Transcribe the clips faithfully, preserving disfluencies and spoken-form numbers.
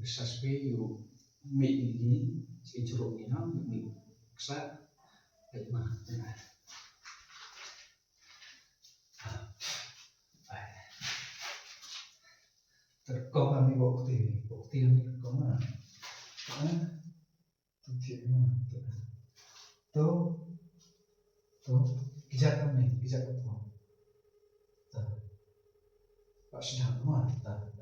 Sa spi yu mi ini si juruk ni ha mi ksa. Baik ma. Terkong kami bukti, bukti kami terkong mana? Tu thik ma tu. Tu tu kejap kami kejap tu. Tu. Pak sedang ma tu.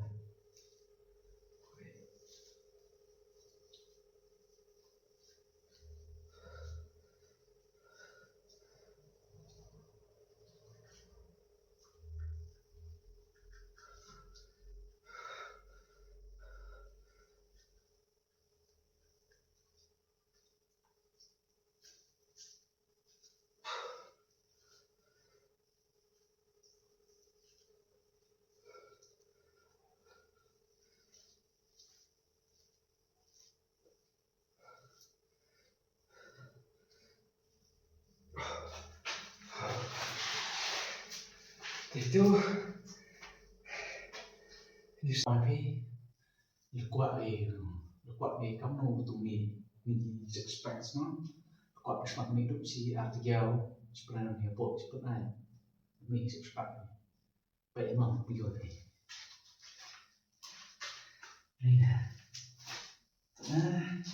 Itu. Ini sampai. Lekuak eh, lekuak eh kamno tu mi, mi six packs no. Lekuak eh smat mi tu si artigiau, sebenarnya ni apa, sebenarnya. Mi six pack. Baik, imam puyuh tadi. Ni dah. Tengah.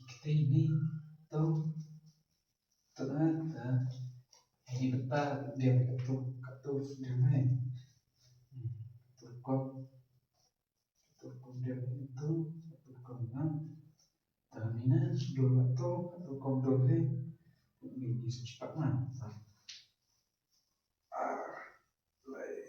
Kita ini tu. Tengah, tengah. Ini betul dia tu, tu dia ni. Tu kau. Atu kumdem itu, atu kumdem. Tang ina dul atu, atu kumdem ni. Ni ni secepat man. Ah, lai.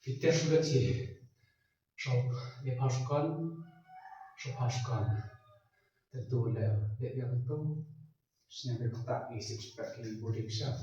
Peter sudah sih. So, dia pasukan, so pasukan. Tentu le, le dia tentu. Sñiaw bha kata ki six pack ki body ki sñiaw.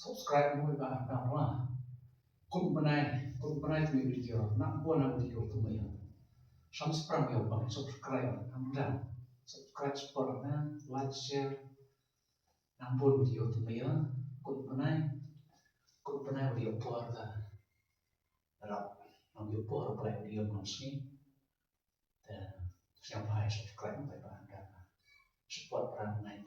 Subscribe mo ba ba wa. Kun banai, kun banai tu video, nak buat nak video tu mo ya. Subscribe ya bang, subscribe, am dan. Subscribe, support na, like, share. Nak buat video tu mo ya. Kun banai, kun banai video por ta. Rap, nak video por, apply video mo sini. Te sñiawbha subscribe mo ba ba. Support para ngai.